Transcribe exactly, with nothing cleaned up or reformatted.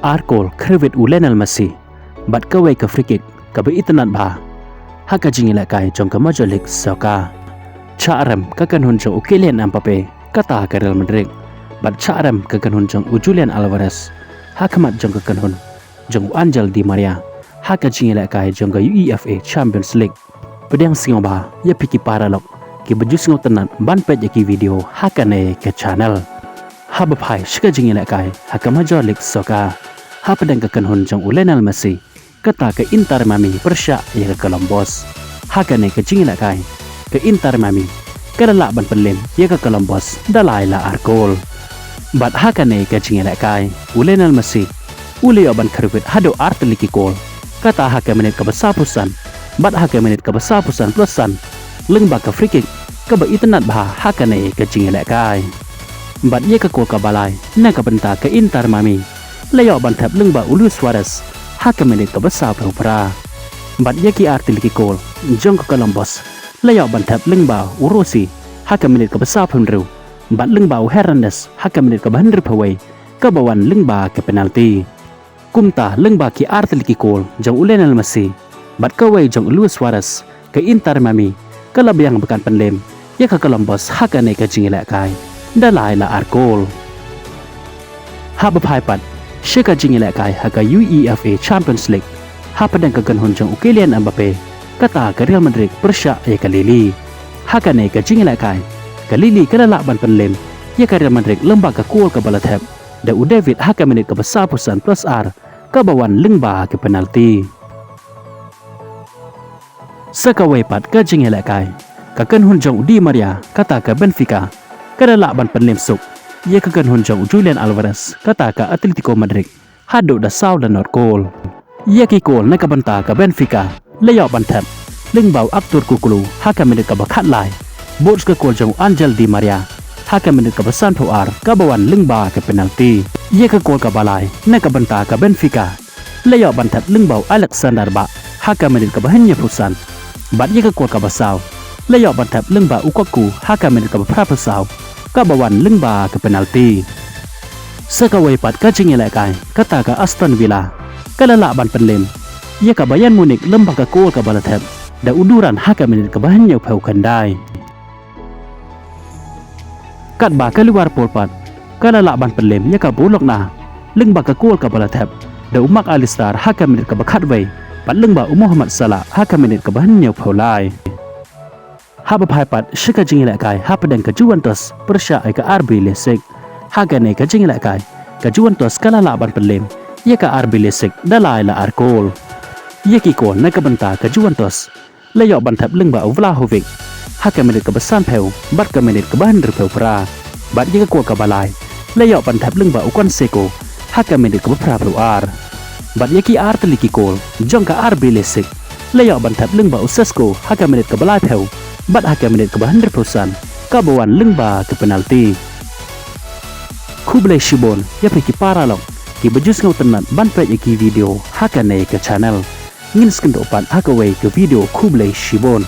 Ar kol khrewit u Lionel Messi bad kawei ka free kick kaba itynnad bha ha ka jingïalehkai jong ka Major League Soccer. Chah rem ka kynhun jong u Kylian Mbappe kata ka Real Madrid bad chah rem ka kynhun jong u Julian Alvarez ha khmat jong ka kynhun jong u Angel Di Maria ha ka jingïalehkai jong ka UEFA Champions League. Pdiang sngewbha ïa phi ki paralok kiba ju sngewtynnad ban peit ïa ki video ha kane ka channel. Haba phai sha ka jingïalehkai ha ka Major League Soccer, hapdeng ka kynhun jong u Lionel Messi kata ka Inter Miami pyrshah ïa ka Columbus. Ha kane ka jingïalehkai ka Inter Miami ka la lah ban pynlem ïa ka Columbus da lai la ar kol. Bad ha kane ka jingïalehkai u Lionel Messi u la ïoh ban khrewit haduh ar tylli ki kol, kata ha ka minit kaba sawphew san bad ha ka minit kaba sawphew san plus san lyngba ka free kick kaba itynnad bha ha kane ka jingïalehkai. Bad ïa ka kol kaba lai na ka bynta ka Inter Miami la ïoh ban thep lyngba u Luis Suarez ha ka minit kaba sawphew phra. Bad ïa ki ar tylli ki kol jong ka Columbus la ïoh ban thep lyngba u Rossi ha ka minit kaba sawphew hynriew bad lyngba u Hernandez ha ka minit kaba hynriewphew wei kaba wan lyngba ka penalti. Kumta lyngba ki ar tylli ki kol jong u Lionel Messi bad kawei jong u Luis Suarez, ka Inter Miami ka la biang ba kan pynlem ïa ka Columbus ha kane ka jingïalehkai da lai la ar kol. Haba phai pat sha ka jingïalehkai ha ka UEFA Champions League, hapdeng ka kynhun jong u Kylian Mbappe kata ka Real Madrid pyrshah ïa ka Lille. Ha kane ka jingïalehkai ka Lille ka la lah ban pynlem ïa ka Real Madrid lyngba ka kol kaba la thep da u David ha ka minit kaba sawphew san plus ar kaba wan lyngba ka penalti. Sa kawei pat ka jingïalehkai ka kynhun jong u Di Maria kata ka Benfica ka la lah ban pynlem suk ïa ka kynhun jong u Julian Alvarez kata ka Atletico Madrid haduh da saw la nod kol. Ïa ki kol na ka bynta ka Benfica la ïoh ban thep lyngba u Artur Kuklu ha ka minit kaba khatlai, bad ka kol jong u Angel Di Maria ha ka minit kaba sanphew ar kaba wan lyngba ka penalti. Ïa ka kol kaba lai na ka bynta ka Benfica la ïoh ban thep lyngba u Alexander Bah ha ka minit kaba hynñiewphew san. Bad ïa ka kol kaba saw la ïoh ban thep lyngba u Kaku ha ka minit kaba phraphew saw kaba wan lyngba ka penalti. Sa kawei pat ka jingïalehkai kata ka Aston Villa ka la lah ban pynlem ïa ka Bayern Munich lyngba ka kol kaba la thep da u Duran ha ka minit kaba hynñiewphew khyndai. Katba ka Liverpool pat ka la lah ban pynlem ïa ka Bologna lyngba ka kol kaba la thep da u Mac Allister ha ka minit kaba khatwei bad lyngba u Mohamed Salah ha ka minit kaba hynñiewphew lai. Haba phai pat sha ka jingïalehkai hapdeng ka Juventus pyrshah ïa ka R B Leipzig. Ha kane ka jingïalehkai ka Juventus ka la lah ban pynlem ïa ka R B Leipzig da lai la ar kol. Ïa ki kol na ka bynta ka Juventus la ïoh ban thep lyngba u Vlahovic ha ka minit kaba sanphew bad ka minit kaba hynriewphew phra. Bad ïa ka kol kaba lai la ïoh ban thep lyngba u Canseco ha ka minit kaba phraphew ar. Bad ïa ki ar tylli ki kol jong ka R B Leipzig la ïoh ban thep lyngba u Sesko ha ka minit kaba laiphew bad ha ka minit kaba hynriewphew san kaba wan lyngba ka penalti. Khublei shibun ïa phi ki paralok kiba ju sngewtynnad ban peit ïa ki video ha kane ka channel. Ngin sa ïakynduh pat ha kawei ka video, khublei shibun.